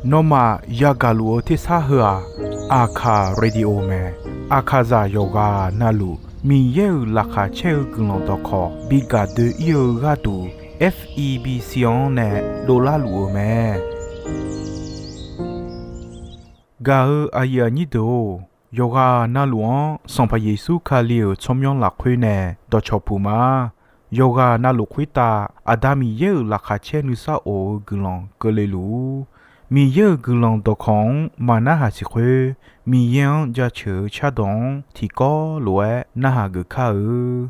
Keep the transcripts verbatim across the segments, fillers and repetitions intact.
Nawmaf yagaq luf-eu tersar heu-aq, Aqkaq Radio mae. Aqkaqzaq yawqghaq navluf Miqyaer-euq laqkhaq caer-eu guiqlanq dawqkawq bi gaq doe-ir-eu gharduq, F E B C-anr nae dovlar luf-eu mae. Gaq-eu aqyuif aqnyir deuq-or, yawqghaq navluf-anr Sanqpaq Yeqsur Kali-euq tsawrmyanr lafkhoer nae dawqcawq puq ma. Yawqghaq navluf khoertav Aqda Miqyaer-euq laqkhaq caer nuisar of-eu guiqlanq keuvle luf-ur. Miqyaer-euq guiqlanq dawqkawq-anr maqnarhaq siq khoer, Miqyaer-anr jaceuq-eu cardawq-anr tiqkawv lof-aer narhaq geuf kar-eu.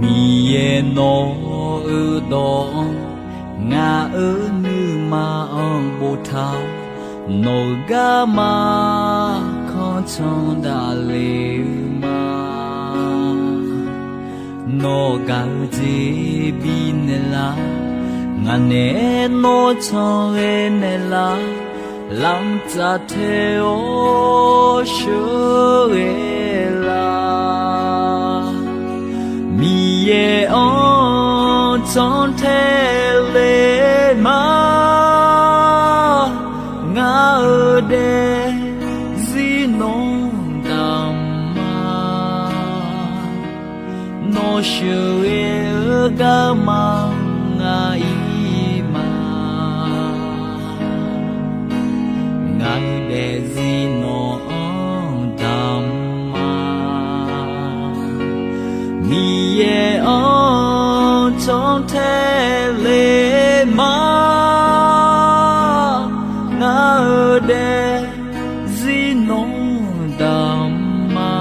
Miqyaer nawq-eu dawq-anr ngaq-euq nuima-anr boftaq-awr, nawq-eu garma kanr can daqle-eu ma. Nawq gaq-eu jeq bifnaeq lar, ngaq naeq-aer nawr can ghae naeq lar, lamq tsaf tae-awr sheuqghae lar. Miqyaer-anr can tae le ma, ngaq-euq daefzir nawr damq ma. Nawr sheuqghae-eu garma ngaq-ir ma. Ngaq-euq daefzir nawq-anr damq ma. Miqyaer-anr can tae le ma, ngaq-euq daefzir nawr damq ma.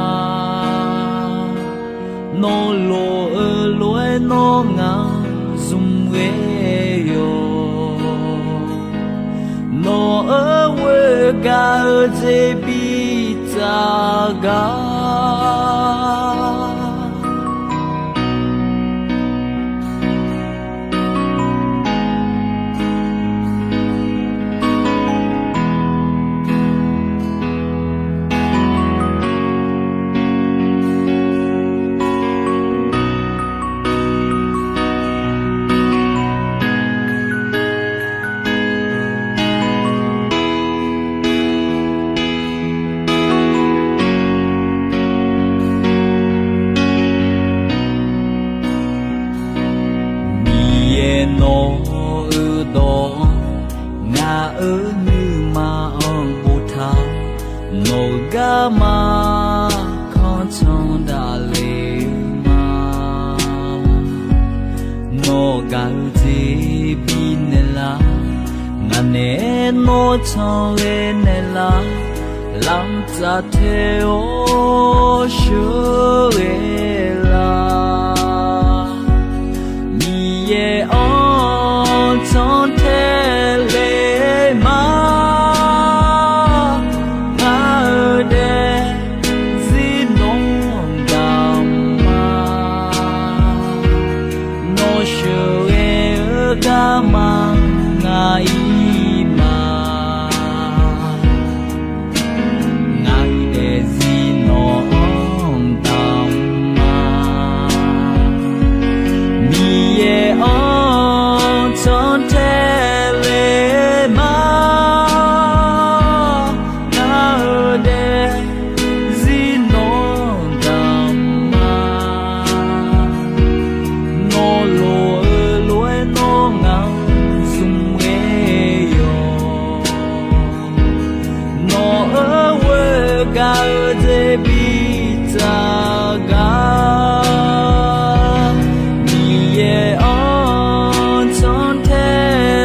Nawr loq-eu lof-aer nawr ngaq zmq ghae yawq. Nawq-euq ghoer gaq-eu jeq bitsaf gar. Miqyaer nawq-eu dawq-anr ngaq-euq nuima-anr boftaq, nawq-eu garma kanr can daqle-eu ma. Nawq gaq-eu jeq bifnaeq lar, ngaq naeq-aer nawr can ghae naeq lar, lamq tsaf tae-awr sheuqghae lar. Miqyaer-anr can tae le ma, ngaq-euq daefzir nawr damq ma. Nawr sheuqghae-eu garma ngaq-ir ma. Ngaq-euq daefzir nawq-anr damq ma. Miqyaer-anr can tae le ma, ngaq-euq daefzir nawr damq ma. Nawr loq-eu lof-aer nawr ngaq zmq ghae yawq. Nawq-euq ghoer gaq-eu jeq bitsaf gar. Miqyaer-anr can tae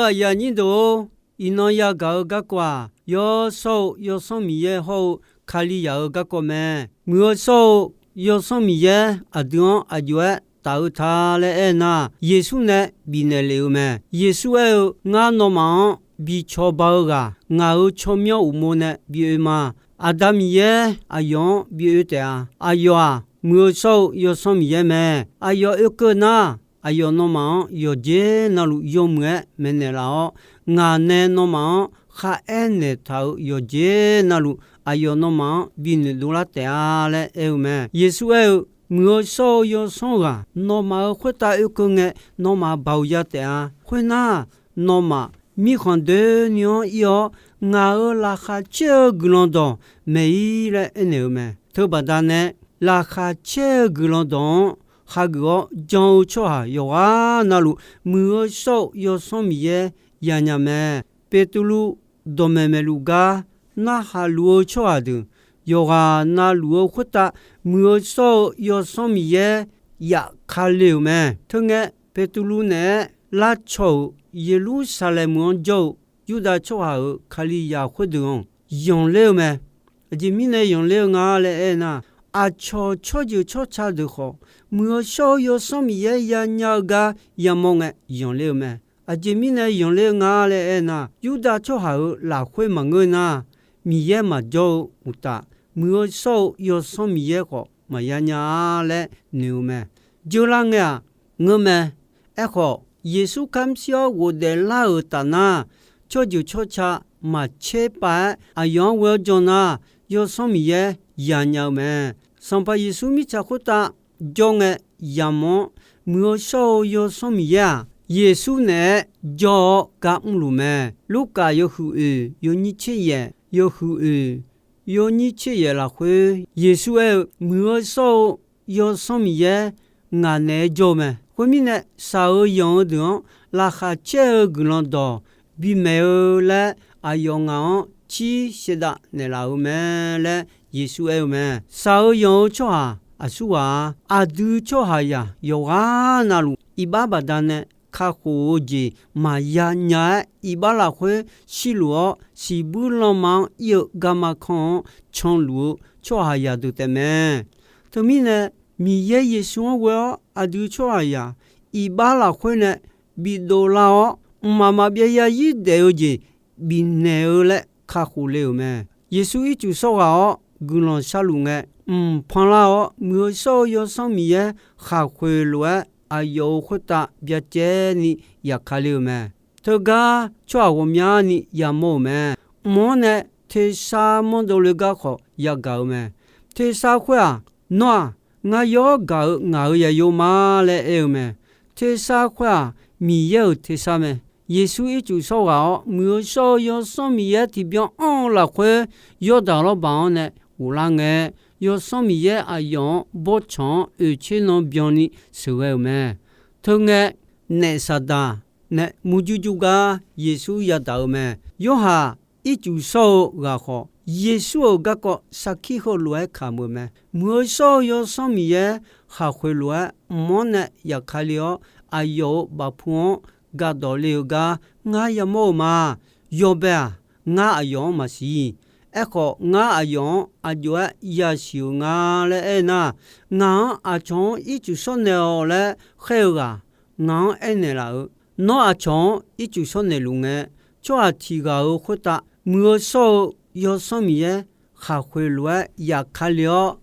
Aqyuif aqnyir deuq-or, iqnan yagaq-eu garkawv-aq, Yawshawr-eu Yawsanr Miqyaer hawr-eu Kalizaq-eu garkawv mae. Muiq-eu shawr-eu Yawsanr Miqyaer aqdui-anr aqjox-aer taf-eu ta laer aernar, Yeqsur nae bifnaeq lef-eu mae. Yeqsur aer-eu, Ngar nawmaf-anr bi cawba-eu ghaq, ngaq-euq tsawrmyanr uqmov nae bi oe ma. Aqda Miqyaer aqyawf-anr bi oe taef-a. Aqyawf-aq, Muiq-eu shawr-eu Yawsanr Miqyaer mae. Aqyawf oekeuv nar, aqyawf nawmaf-anr yawqjeq navluf yawmuiq-aer maeqnaeq laf-awr, ngaq nae nawmaf-anr kharaer naeqtaq-euq yawqjeq navluf, aqyawf nawmaf-anr bi noeqdov lar taef-a laer aer-eu mae. Yeqsur aer-eu, Muiq-eu shawr-eu Yawsanr ghaq nawmaf-euq khoertav oekeuv ngae, nawmaf baoq ya taef-a. Khoernar, nawmaf mirkhanq doeni-anr ir-awr, ngaq-euq laqkhaq caer-eu guiqlanq dawq maeq-ir laer aernaeq-eu mae. Teubaqda nae, laqkhaq caer-eu guiqlanq dawq-anr hageuf-awr jan-eu tsawrhaq yawqghaq navluf, Muiq-eu shawr-eu Yawsanr Miqyaer yanya mae. Beqtuvluv dawqmaeq maeqluf gar narhaq luf-eu tsawrhaq deuq yawqghaq navluf-eu khoertav, Muiq-eu shawr-eu Yawsanr Miqyaer yafkale-euq mae. Teungae, Beqtuvluv naeq-aer lavcawq-euq Yeqlursaqlaeq meuq-anr jawr-eu Yurdav tsawrhaq-euq Kalizaq khoerdeuq-anr yanqler-eu mae. Aqjeq mirnae yanqler-eu nga laer aernar, aqcawq tsawrjeuq tsawrca deuq khawf, Muiq-eu shawr-eu Yawsanr Miqyaer yanya-eu gar yamawr ngae yanqler-eu mae. Aqjeq mirnae yanqler-eu nga laer aernar, Yurdav tsawrhaq-euq lafkhoer maqngeur nar, Miqyaer maqjawr-eu uqtaf, Muiq-eu shawr-eu Yawsanr Miqyaer khawf maqya nya-a laer noeq-eu mae. Jeular ngae-aq, ngeur mae. Aerkhawf, Yeqsur kamq shir-awr ghofdaef lar-euq taf nar, tsawrjeuq tsawrca maqtser pav-aer aqyawf-anr ghoe-awr jan nar, Yawsanr Miqyaer yanya-eu mae. Sanqpaq Yeqsur mirtsaq khoertav jawr ngae yamq-anr, Muiq-eu shawr-eu Yawsanr Miqyaer-aq, Yeqsur naeq-aer jawr-awr gar mrluf mae. Lurkaf yawhuiq oeq yawnyir tser yaef, yawhuiq oeq yawnyir tser yaef lafkhoer Yeqsur aer-eu, Muiq-eu shawr-eu Yawsanr Miqyaer ngaq naeq-aer jawr-eu mae. Khoermirnae, shaq-eu yanq-eu deuq-anr laqkhaq caer-eu guiqlanq dawq bimaeq-eu laer aqyawf ngaq-anr cir shaevdav naeqlaf-euq mae laer Yeqsur aer-eu mae. Shaq-eu yanq-eu tsawrhaq aqsurghaq-a. Aqdui tsawrhaqzaq yawqghaq navluf iqbax baqdanae kakhof-eu jeq maqya nya-aer, iqbax lafkhoer shirluf-awr, siqbuir lanma-anr ir-eu garma kanr-anr canluf-eu tsawrhaqzaq deuq taefmae. Teumirnae, Miqyaer Yeqsur-anr ghoe-awr aqdui tsawrhaqzaq iqbax lafkhoer nae bidov lar-awr, mqmaq maqbyav zarzir daef-eu jeq bifnaeq-eu laer kakhof le-euq mae. Yeqsur ircuf sawr ghaq-awr guiqlanq sharluf ngae, mq panlar-awr Muiq-eu shawr-eu Yawsanr Miqyaer khaqkhoeq lof-aer aqyawf-euq khoertav byacaevni yafkale-euq mae. Teugar tsawrhaq ghawqmyani yamawr-euq mae. Mq-anr nae tersar manrdov le gar khawf yagaq-eu mae. Tersar khoer-aq, Nawr-aq, ngar yawr gaq-eu ngaq-euq zaqyo ma laer aer-eu mae. Tersar khoer-aq, Miqyaer-euq tersar mae. Yeqsur ircuf sawr ghaq-awr, Muiq-eu shawr-eu Yawsanr Miqyaer tiqbyan anr-eu lafkhoer, Yawrdaq lawrbaq-anr nae ghoflar ngae, Yawsanr Miqyaer aqyawf-anr bawrtsanq-anr oeqtser nan byanni sheuqghae-euq mae. Teungae, naef Saqdaq nae murjur jur gar Yeqsur yadaq-eu mae. Yorhaq ircuf shawr-eu ghaq khawf, Yeqsur-euq garkawv sarkir heulof-aer kamq-euq mae. Muiq-eu shawr-eu Yawsanr Miqyaer khaqkhoeq lof-aer mq-anr nae yafkale-awr, aqyawf-euq bafpu-anr gardawq le-eu gar ngar yamawr-eu ma. Yawbae-aq, ngar aqyawf-anr maqsiq. Aerkhawf, ngar aqyawf-anr aqjox-aer yasiq-euq nga laer aernar, ngaq-anr aqcawq-anr ircuf shawr naeq-awq laer khaer-eu ghaq ngaq-anr aernaeq laf-euq, Nawr aqcawq-anr ircuf shawr naeqluf ngae, tsawrhaq tiq ghaq-euq khoertav Muiq-eu shawr-eu Yawsanr Miqyaer khaqkhoeq lof-aer yafkale-awr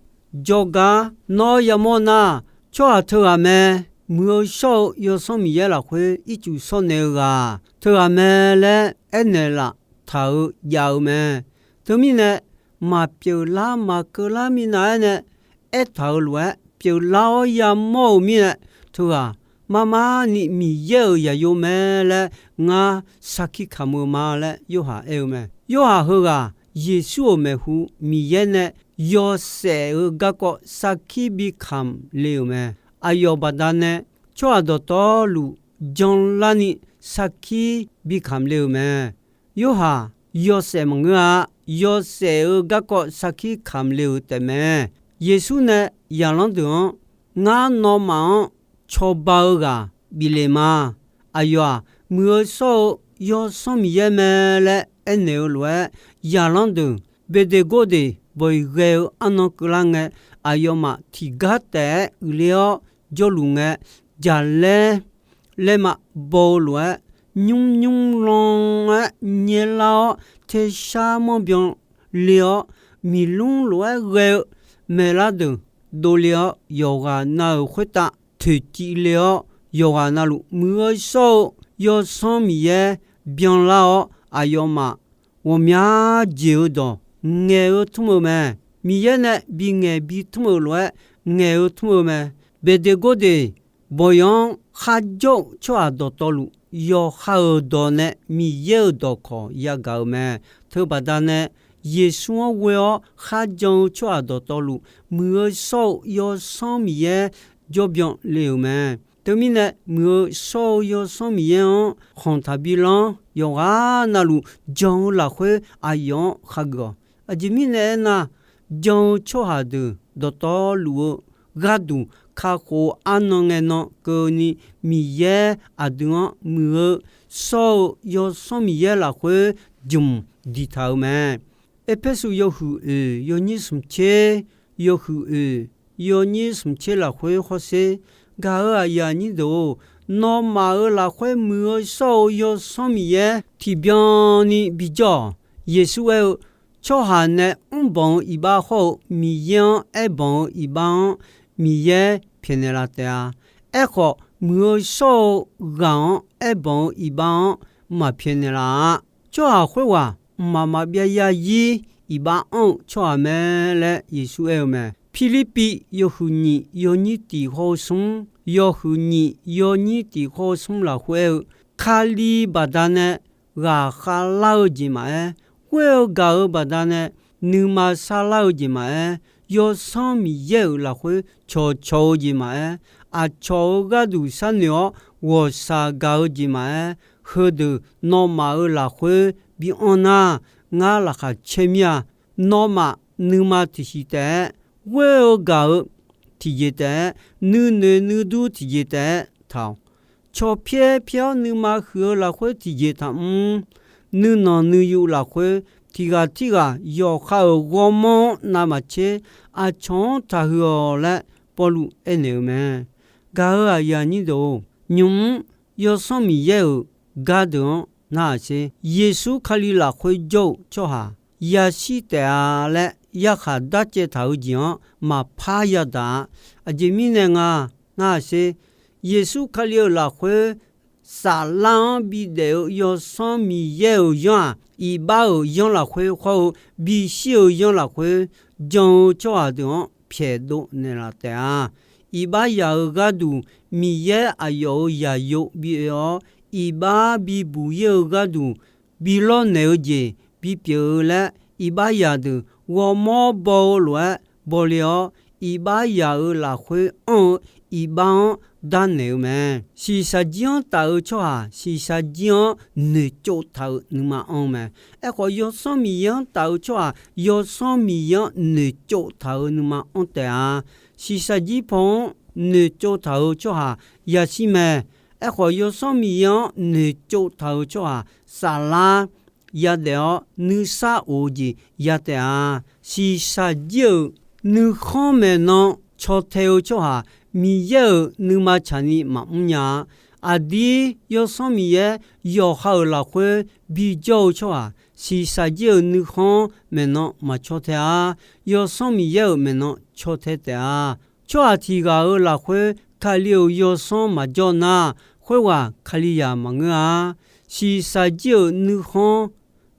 jawrgar nawr yamawr nar, tsawrhaq teughaq mae. Muiq-eu shawr-eu Yawsanr Miqyaer lafkhoer ircuf shawr naeq-eu ghaq teughaq mae laer aernaeq laftaq-euq jav-eu mae. Teumirnae, maqpyeuf lar maqkeuv lar minav-aer nae aertaq-euq lof-aer pyeuflar-awr yamawr-eu mirnae, teughaq marmar ni Miqyaer-euq zaqyo mae laer ngar sarkir kamq-eu ma laer Yorhaq aer-eu mae. Yorhaq heughaq Yeqsur-euq maeqhu Miqyaer nae yawshaef-eu garkawv sarkir bikamq le-euq mae. Aqyawf baqdanae tsawrhaq dawqtawvluf janlarni sarkir bikamq le-euq mae. Yorhaq yawshaef maqngeur-a. Yawshaef-eu garkawv sarkir kamq le-euq taefmae. Yeqsur nae zaqlanr deuq-anr, Ngar nawmaf-anr cawba-eu ghaq bif le ma. Aqyawf-aq, Muiq-eu shawr-eu Yawsanr Miqyaer mae laer aernaeq-eu lof-aer, zaqlanr deuq Beqdeqgordeq bawq-iq ghae-eu arnan keuvlar ngae, aqyawfmaf tiqgar taef-aer uiqler-awr jawrluf ngae, jaqlaer laerma baw-eu lof-aer, nymr nymr lan-aer nyaerlar-awr, tersar manrbyan le-awr, miqlmr lof-aer ghae-eu maeqlar deuq dovle-awr, yawqghaq nav-euq khoertav toeqciv le-awr, yawqghaq navluf muiq-eu shawr-eu Yawsanr Miqyaer byanlar-awr, aqyawfmaf ghawqmya jeq-eu dawq ngaeq-eu tmr-eu mae. Miqyaer nae bingaeq bitmr-euq lof-aer ngaeq-eu tmr-eu mae. Beqdeqgordeq bawq-iq-anr kharjawr-eu tsawrhaq dawqtawvluf, yawqha-euq dawq nae Miqyaer-euq dawqkawq yagaq-euq mae. Teubaqda nae Yeqsur-anr ghoe-awr kharjan-eu tsawrhaq dawqtawvluf, muiq-eu shawr-eu Yawsanr Miqyaer jawrbyan le-euq mae. Teumirnae, muiq-eu shawr-eu Yawsanr Miqyaer-anr khanq taqbi lanr, yawqghaq navluf jan-eu lafkhoer aqyawf-anr khageuf-awq. Aqjeq mirnae aernar, jan-eu tsawrhaq deuq dawqtawvluf-eu gharduq kakhof-eu arnan ngae nan keuvni, Miqyaer aqdui-anr muiq-eu shawr-eu Yawsanr Miqyaer lafkhoer jmq diqtaq-euq mae. Erpersu yawhuiq oeq yawnyir smq tser, yawhuiq oeq yawnyir smq tser lafkhoer hawsher. Gaq-euq aqyuif aqnyir deuq-or, nawmaf-euq lafkhoer muiq-eu shawr-eu Yawsanr Miqyaer tiqbyan ni bijawr-awq. Yeqsur aer-eu, tsawrhaq nae mrbanq-eu iqbax hawr-eu Miqyaer-anr aerbanq-eu iqbax-anr Miqyaer pyaeqnaeq laf taef-a. Aerkhawf, muiq-eu shawr-eu ghaq-anr aerbanq-eu iqbax-anr maqpyaeqnaeq laf-a. Tsawrhaq khoerghaq mqmaq maqbyav zarzir iqbax anr-eu tsawrhaq mae laer Yeqsur aer-eu mae. Pirlirpiv yawhuiq nyiq yawnyir tiq hawr-eu smr, yawhuiq nyiq yawnyir tiq hawr-eu smr lafkhoer aer-eu, Kali baqdanae ghaqkhav lar-eu jeq maqaer, ghoer-eu gaq-euq baqdanae nuima sarlar-eu jeq maqaer, Yawsanr Miqyaer-euq lafkhoer cawqcawq-eu jeq maqaer, aqcawq-euq gharduq sharnoeq-awr ghawqshaq gaq-eu jeq maqaer, heudeuq nawmaf-euq lafkhoer bi anr nar, ngar laqkhaq caer mir-a. Nawmaf nuima tiqsiq taef-aer, ghoer-eu gaq-eu tiqjeq taef-aer, nuinoeq nuidur tiqjeq taef-aer taq-awq. Cawpyaer pyaer-awr nuima huiq-eu lafkhoer tiqjeq taqmr. Nuinanq nuiyu lafkhoer tiqghaq tirghaq yawqha-euq ghawrmawr-anr navmaqtser aqcawq-anr taqhuiq-awq laer Pawrluv aernaeq-eu mae. Gaq-euq aqyuif aqnyir deuq-or, nymq-mr Yawsanr Miqyaer-euq gardeuq-anr narhaq sher. Yeqsur Kali lafkhoer jawr-eu tsawrhaq yashir taef-a laer yarkhaq darcaev taq-eu jeq-anr maqpar yadaq-a. Aqjeq mirnae nga narhaq sher. Yeqsur Kali-euq lafkhoer saflar-anr bidaef-eu Yawsanr Miqyaer-euq yanr-aq, iqbax-euq yanr lafkhoer hawr-eu bishir-eu yanr lafkhoer jan-eu tsawrhaq deuq-anr pyaeqdov naeqlaf taef-a. Iqbax yaq-euq gharduq Miqyaer aqyawf-euq yaqyo bi oe-awr, iqbax bibuq ir-eu gharduq bi lawrnaeq-eu jeq bipyeuf-eu laer, iqbax yaq deuq ghawrmawr baw-eu lof-aer bawle-awr, iqbax yaq-euq lafkhoer anr-eu iqbax-anr darnaeq-eu mae. Shiqshaq jir-anr taf-eu tsawrhaq shiqshaq jir-anr noeqtsov taq-euq nuima anr-eu mae. Aerkhawf, Yawsanr Miqyaer-anr taf-eu tsawrhaq Yawsanr Miqyaer-anr noeqtsov taq-euq nuima anr taef-a. Shiqshaq jir paw-anr noeqtsov taq-euq tsawrhaq yashir mae. Aerkhawf, Yawsanr Miqyaer-anr noeqtsov taq-euq tsawrhaq saflar yadaef-awr nuisar of-eu jeq ya taef-a. Shiqshaq jir-euq nuikhanr maeqnan caw tae-eu tsawrhaq Miqyaer-euq nuima tsaqni maqmr nya-a. Aqdir Yawsanr Miqyaer yawqha-euq lafkhoer bijawr-eu tsawrhaq shiqshaq jir-euq nuikhanr maeqnan maqcaw tae-a. Yawsanr Miqyaer-euq maeqnan caw tae taef-a. Tsawrhaq tiq ghaq-euq lafkhoer Kali-euq Yawsanr maqjawr nar, khoerghaq Kalizaq maqngeur-a. Shiqshaq jir-euq nuikhanr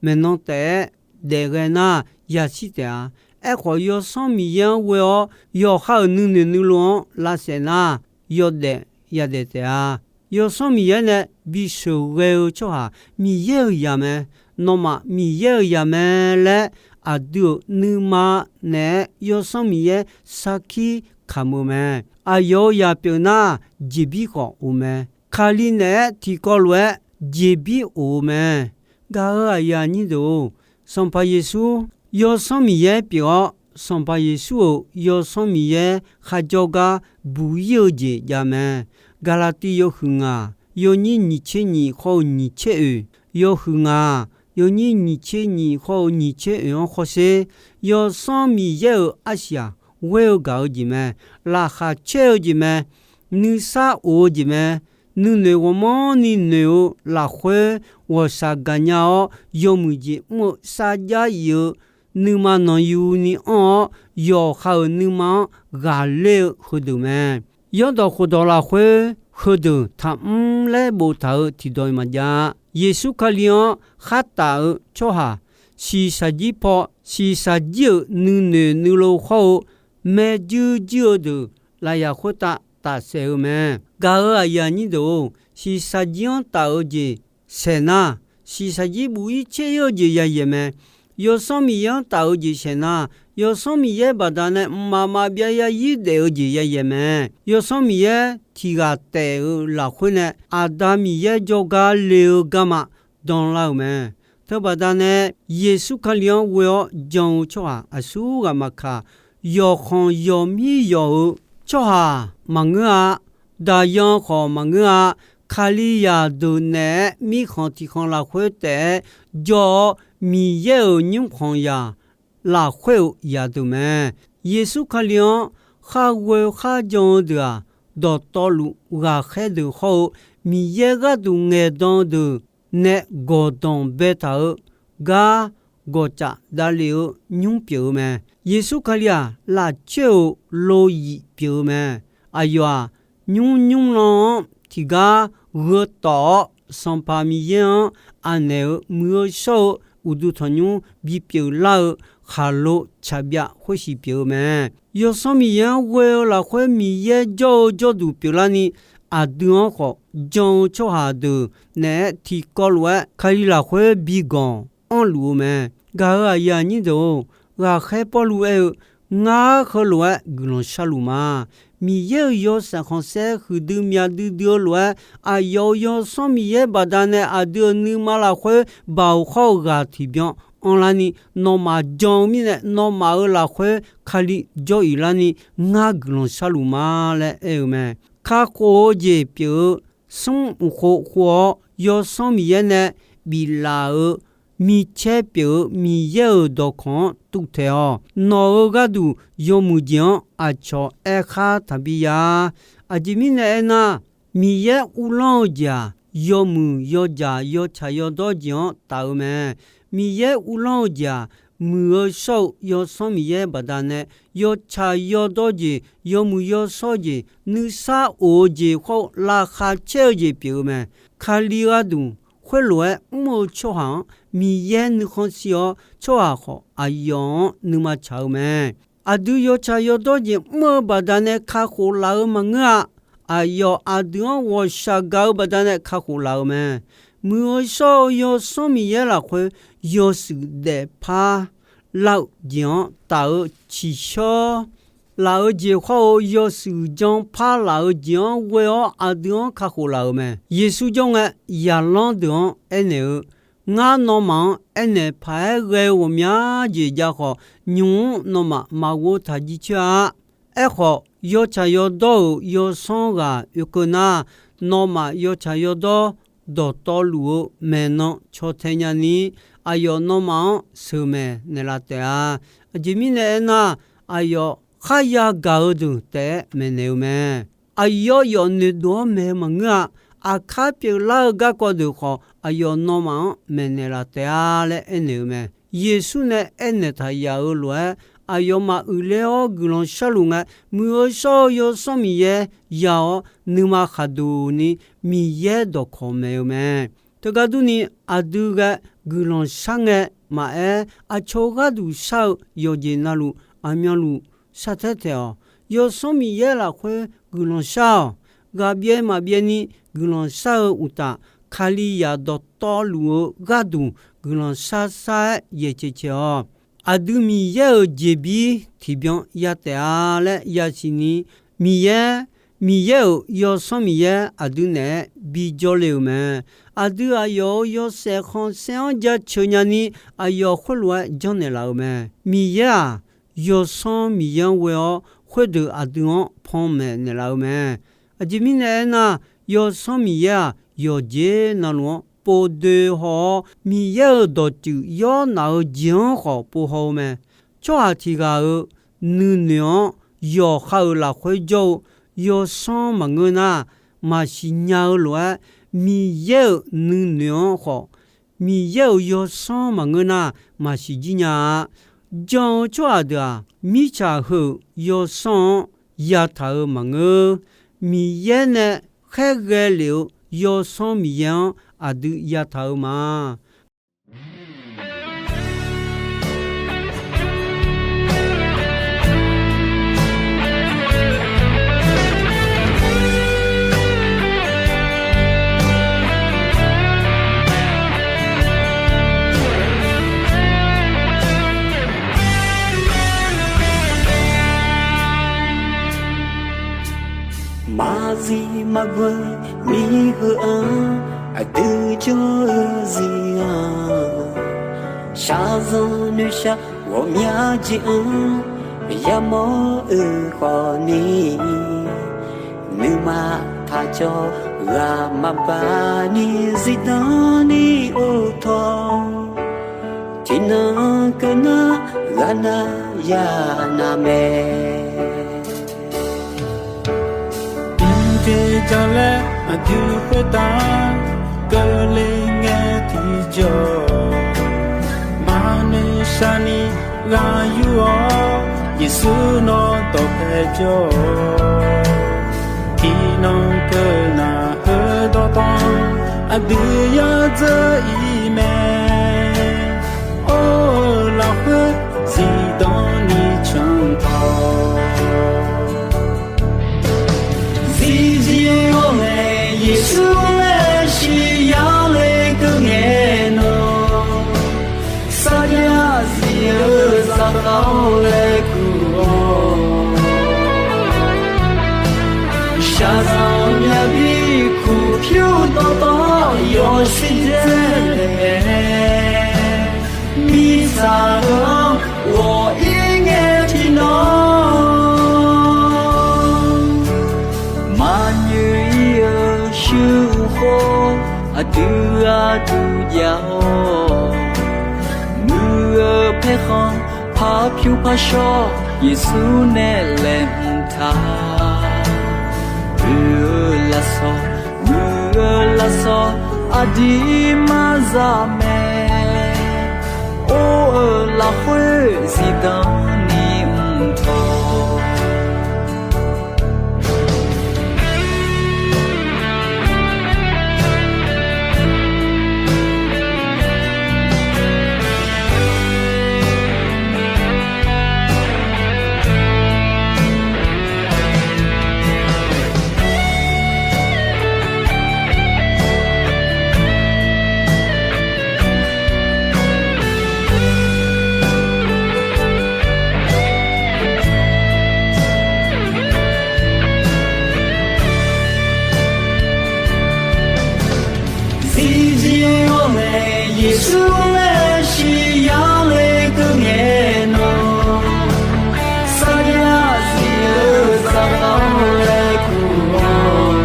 maeqnan taef-aer daefghae nar, yashir taef-a. Aerkhawf, Yawsanr Miqyaer-anr ghoe-awr yawqha-euq nuinoeq nuilov-anr lavsaef nar, yawdaef yadaef taef-a. Yawsanr Miqyaer nae bisheuq ghae-eu tsawrhaq Miqyaer-euq zaq mae. Nawmaf Miqyaer-euq zaq mae laer aqdui-euq nuima naeq-aer Yawsanr Miqyaer sarkir kamq-eu mae. Aqyawf-euq zaq pyeuf nar, jeqbir khawf of mae. Kali naeq-aer tiqkawv lof-aer jeqbir of-eu mae. Gaq-euq aqyuif aqnyir deuq-or, Sanqpaq Yeqsur Yawsanr Miqyaer pyeuf-awr, Sanqpaq Yeqsur-euq Yawsanr Miqyaer kharjawr gar buq ir-eu jeq jav mae. Gaqlaqtiv yawhuiq ngaq yawnyir nyiq tser nyiq hawr-eu nyiq tser oeq, yawhuiq ngaq, yawnyir nyiq tser nyiq khawr-eu nyiq tser oeq-anr khawrsher, Yawsanr Miqyaer-euq arsiq-aq, ghoer-eu gaq-eu jeq mae. Laqkhaq caer-eu jeq mae. Nuisar of-eu jeq mae. Nuinoeq ghawqmanrni noeq-eu lafkhoer ghawqshaq gaqnya-awr, yawmuiq jeq mr-eu sarjax if-eu nuima nanqyuni anr-awr, yawqha-euq nuima-anr ghaqler-eu heudeuq mae. Yawrdawq khofdawq lafkhoer heudeuq taqmr laer boftaq-euq tiqdawq maqjav-a. Yeqsur Kali-anr khartaf-eu tsawrhaq, shiqshaq jir paw, shiqshaq jir-euq nuinoeq nuilov hawr-eu, maerjuir juir-eu deuq lafyaq khoertav tafsaef-eu mae. Gaq-euq aqyuif aqnyir deuq-or, shiqshaq jir-anr taf-eu jeq saeqnar, shiqshaq jir buf-ir tser-ir-eu jeq yayaeq mae. Yawsanr Miqyaer-anr taf-eu jeq saeqnar, Yawsanr Miqyaer baqdanae mqmaq maqbyav zarzir daef-eu jeq yayaeq mae. Yawsanr Miqyaer tiq ghaq taef-euq lafkhoer nae Aqda Miqyaer jawrgar le-eu garma danlar-euq mae. Teubaqda nae Yeqsur Kali-anr ghoe-awr jan-eu tsawrhaq aqsurghaq maqkaq, yawqkhanq yawqmir yawq-eu tsawrhaq maqngeur-a. Daqyan khawf maqngeur-a. Kalizaq deuq naeq-aer mirkhanq tiq khanq lafkhoer taef-aer jawr-awr, Miqyaer-euq nymrkhanqzaq lafkhoer-euq zaqdeuq mae. Yeqsur Kali-anr kharghoe kharjan-eu deuq-aq, dawqtawvluf ghaqkhaer deuq hawr-eu Miqyaer gharduq ngaeqdan-eu deuq nae gawqdanq baetaq-eu gar gawqcaf davlef-eu nymr pyeuf-eu mae. Yeqsur Kali-aq, lafcoer-euq loyif pyeuf-eu mae. Aqyawf-aq, nymr nymrlan-anr tiqgar gheutawf-awr, Sanqpaq Miqyaer-anr aqnaeq-euq muiq-eu shawr-eu uqduq tanqnymr bipyeuf lar-eu khaqlo tsaqbyav khoersiq pyeuf-eu mae. Yawsanr Miqyaer-anr ghoe-eu lafkhoer Miqyaer jawr-eu jawrduq pyeuflarni, aqdui-anr khawf jan-eu tsawrhaq deuq naeq-aer tiqkawv lof-aer Kali lafkhoer bigawq anrluf-eu mae. Gaq-euq aqyuif aqnyir deuq-or, ghaqkhaer Pawrluv aer-eu, Ngar heulof-aer guiqlanq sharluf ma. Miqyaer-euq yawshaef khanqsaer huiqdui myaq duidui-eu lof-aer, aqyawf-euq Yawsanr Miqyaer baqdanae aqdui-euq nuima lafkhoer baoq khawr-eu ghaq tiqbyan anrlarni, nawmaf jan-eu mirnae, nawmaf-euq lafkhoer Kali jawr-iq larni, ngar guiqlanq sharluf ma laer aer-eu mae. Kakhof-eu jeq pyeuf-eu smr uqkhov khov-awr, Yawsanr Miqyaer nae biflaf-euq micaer pyeuf-eu Miqyaer-euq dawqkawq-anr tuvtaeq-awq. Nawq-euq gharduq yawmuiq jeq-anr aqcawq aerkhar taqbi ya. Aqjeq mirnae aernar, Miqyaer uvlanr-eu jeq-aq, yawmuiq yawdzaq yawtsaq yawdawr jeq-anr taf-eu mae. Miqyaer uvlanr-eu jeq-aq, muiq-eu shawr-eu Yawsanr Miqyaer baqdanae, yawtsaq yawdawr jeq, yawmuiq yawshawr jeq, nuisar of-eu jeq khawr-eu laqkhaq caer-eu jeq pyeuf-eu mae. Kali gharduq khoerlof-aer mr-eu tsawrhaq-anr Miqyaer nuikhanr shir-awr, tsawrhaq khawf aqyawf-anr nuima tsaq-eu mae. Aqdui yawtsaq yawdawr jeq mr-eu baqdanae kakhof laf-eu maqngeur-a. Aqyawf aqdui-anr ghawqshaq gaq-eu baqdanae kakhof laf-eu mae. Muiq-eu shawr-eu Yawsanr Miqyaer lafkhoer yawshuif daefpar lar-eu jeq-anr taf-eu tsiqshawr laf-eu jeq khawr-eu yawshuif janpar laf-eu jeq-anr ghoe-awr aqdui-anr kakhof laf-euq mae. Yeqsur jawr ngae, zaqlanr deuq-anr aernaeq-eu, Ngar nawmaf-anr aernaeq paq-aer ghae-eu ghawqmya jeq jav khawf, nymq-mr nawmaf maqghov taq jircoer-a. Aerkhawf, yawtsaq yawdawr-euq yawsanr ghaq oekeuv nar, nawmaf yawtsaq yawdawr dawqtawvluf-eu maeqnan caw tae nyani, aqyawf nawmaf-anr sheuqmaeq naeqlaf taef-a. Aqjeq mirnae aernar, aqyawf kharya gaq-eu deuq taef-aer maeqnaeq-eu mae. Aqyawf yawf noeqdov-anr maeq-eu maqngeur-a. Aqkar pyeuflar-eu garkawv deuq khawf, aqyawf nawmaf-anr maeqnaeq laf taef-a laer aernaeq-eu mae. Yeqsur nae aernaeq taq yaf-euq lof-aer, aqyawfmaf uiqler-awr guiqlanq sharluf ngae, Muiq-eu shawr-eu Yawsanr Miqyaer ya-awr, nuima khaqduq ni Miqyaer dawqkawq maeq-eu mae. Teugar durni, aqdui ghae guiqlanq shar ngae maqaer, aqcawq gharduq shar-eu yawqjeq navluf aqmyanluf shartaer taeq-awq. Yawsanr Miqyaer lafkhoer guiqlanq shar-awq. Ghaqbyaev maqbyaev ni guiqlanq shar-eu uqtaf, Kalizaq dawqtawvluf-eu gharduq guiqlanq shar shar-aer yaeq caeq caeq-awq. Aqdui Miqyaer-euq jeqbir tiqbyan ya taef-a laer yasiq ni, Miqyaer, Miqyaer-euq Yawsanr Miqyaer aqdui naeq-aer bijawr le-euq mae. Aqdui aqyawf-euq yawshaef khanqsaer-anr jaceuq nyani, aqyawf khoerlof-aer janrnaeq laf-euq mae. Miqyaer-aq, Yawsanr Miqyaer-anr ghoe-awr, khoerdeuq aqdui-anr panmaeq naeqlaf-eu mae. Aqjeq mirnae aernar, Yawsanr Miqyaer-aq, yawqjeq navluf-anr pov doe haw-awr, Miqyaer-euq dawqtsuif yawr naf-eu jeq-anr khawf pov haw-eu mae. Tsawrhaq tiq ghaq-euq nuinoeq-anr yawqha-euq lafkhoer jawr-eu yawsanr maqngeur nar, maqsiq nya-eu lof-aer, Miqyaer-euq nuinoeq-anr khawf, Miqyaer-euq yawsanr maqngeur nar, maqsiq jir nya-a. Jan-eu tsawrhaq deuq-aq, mirtsaq heu-euq yawsanr-anr yataq-euq maqngeur. Miqyaer nae khaerghae lef-eu Yawsanr Miqyaer-anr aqdui yataq-euq ma. Maqzif maqghoe mirheu-anr aqdui jawr-eu zir-anr, shaqzanq noeqshaq ghawqmya jeq-anr yamawr-euq khawfni, nuima taqcawv ghaq maqbaq ni zifdan ni or tawr, tiqnan keuvnar ghaqnav yanav mae. Mqdui jalaer aqdui khoertav keuvle ngae tiqjawr, maqnoeq shaqni ghaq yur-awr, Yeqsur nawr dawqpae jawr-awq. Tiqnan keuvnar heudawq tawv aqdui yadzeur-ir mae. Or-eu lafkhoer zifdan ni cantaw, zifzif-awr nae Yeqsur laer shiq yar le keuv ngae nawr, sarjax zif-eu zaqkhav-awr laer kur-awr, shaqzanq myavbi kur pyur dawqtawv yawshuif dzae naeq mae. Mirtsaq heu-anr ghawq-ir ngae tiqnan, maqnyoeq-ir-eu shuir-eu khawf aqdui gharduq jav-awr, muiq-eu paerkhanq par pyur par shawr Yeqsur nae laeqhmq taq, oe-eu lafsawq, muiq-eu lafsawq aqdui maqzaq mae. Or-eu lafkhoer zifdan ni mqtaw, zifzif-awr nae Yeqsur laer shiq yar le keuv ngae nawr, sarjax zif-eu zaqkhav-awr laer kur-awr,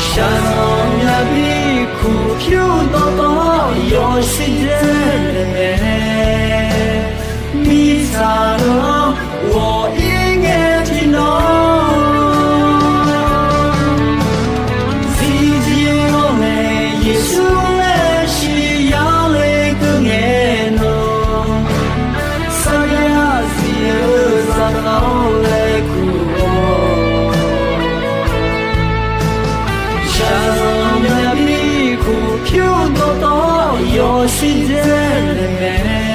shaqzanq myavbi kur pyur dawqtawv yawshuif dzae naeq mae. Mirtsaq heu-anr ghawq-ir ngae tiqnan, zifzif-awr nae Yeqsur laer shiq yar le keuv ngae nawr, sarjax zif-eu zaqkhav-awr laer kur-awr, shaqzanq myavbi kur pyur dawqtawv yawshuif dzae naeq mae.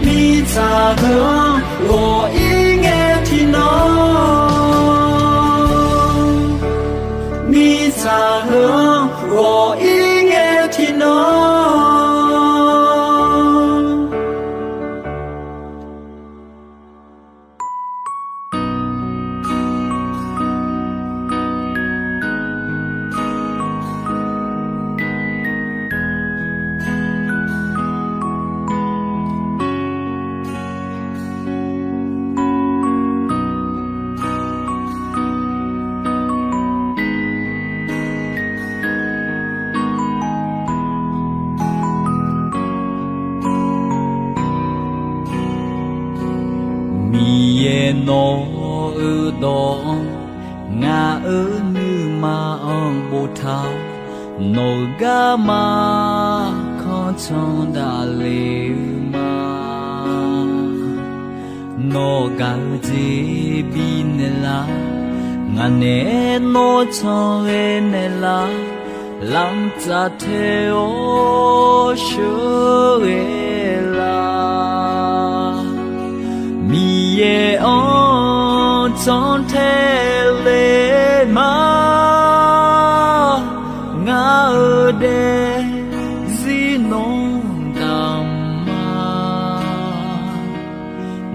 Mirtsaq heu-anr ghawq-ir ngae tiqnan, mirtsaq heu-anr ghawq-ir ngae tiqnan. dawq-anr, ngaq-euq nuima-anr boftaq, nawq-euq garma kanr can daqle-eu ma. Nawr gaq-eu jeq bifnaeq lar, ngaq naeq-aer nawr can ghae naeq lar, lamq tsaf tae-awr sheuqghae lar. Miqyaer-anr can tae le ma, ngaq-euq daefzir nawr damq ma.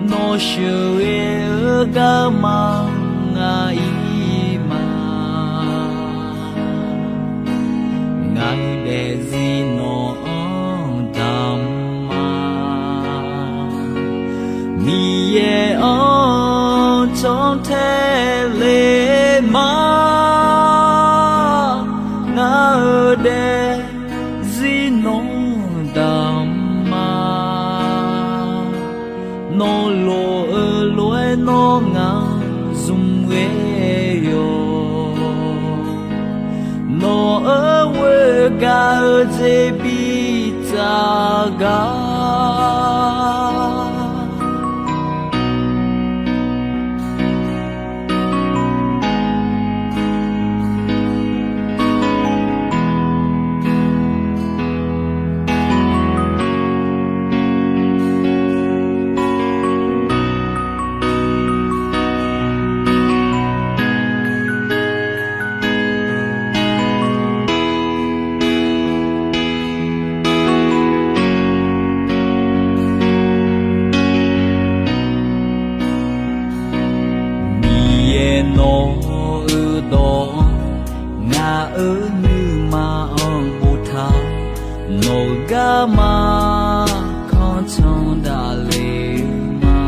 Nawr sheuqghae-eu garma ngaq-ir ma. Ngaq-euq daefzir nawq-anr damq ma. Miqyaer-anr can tae le ma, ngaq-euq daefzir nawr damq ma. Nawr lof-eu lof-aer nawr ngaq zmq ghae yawq. Nawq-euq ghoer gaq-eu jeq bitsaf gar. Miqyaer nawq-euq dawq-anr, ngaq-euq nuima-anr boftaq, nawq-euq garma kanr can daqle-eu ma.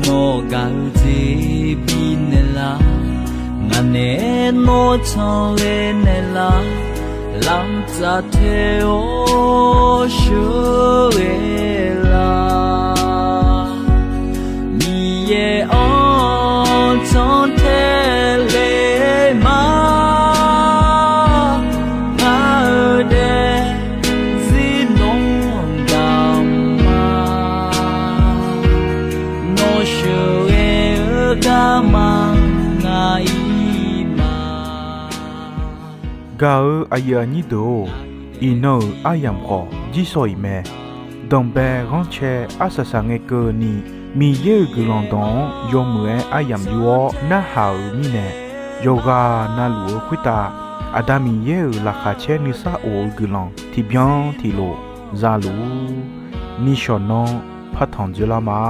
Nawr gaq-eu jeq bifnaeq lar, ngaq naeq-aer nawr can ghae naeq lar, lamq tsaf tae-awr sheuqghae lar. Miqyaer-anr can tae le ma, ngaq-euq daefzir nawr damq ma. Nawr sheuqghae-eu garma ngaq-ir ma. Gaq-eu aqyuif aqnyir deuq-or, iqnan-euq aryamq khawf jirsawq iq mae. Danqbae ghanrcae arsaq saq ngae keuvni, Miqyaer-euq guiqlanq dawq-anr yawmuiq-aer aryamq yur-awr narhaq-euq mirnae, yawqghaq navluf-eu khoertav Aqda Miqyaer-euq laqkhaq caer nuisar of-eu guiqlanq tiqbyan tiqlof zaluf-ur. Nishawq nanr partanq dzoerlar ma.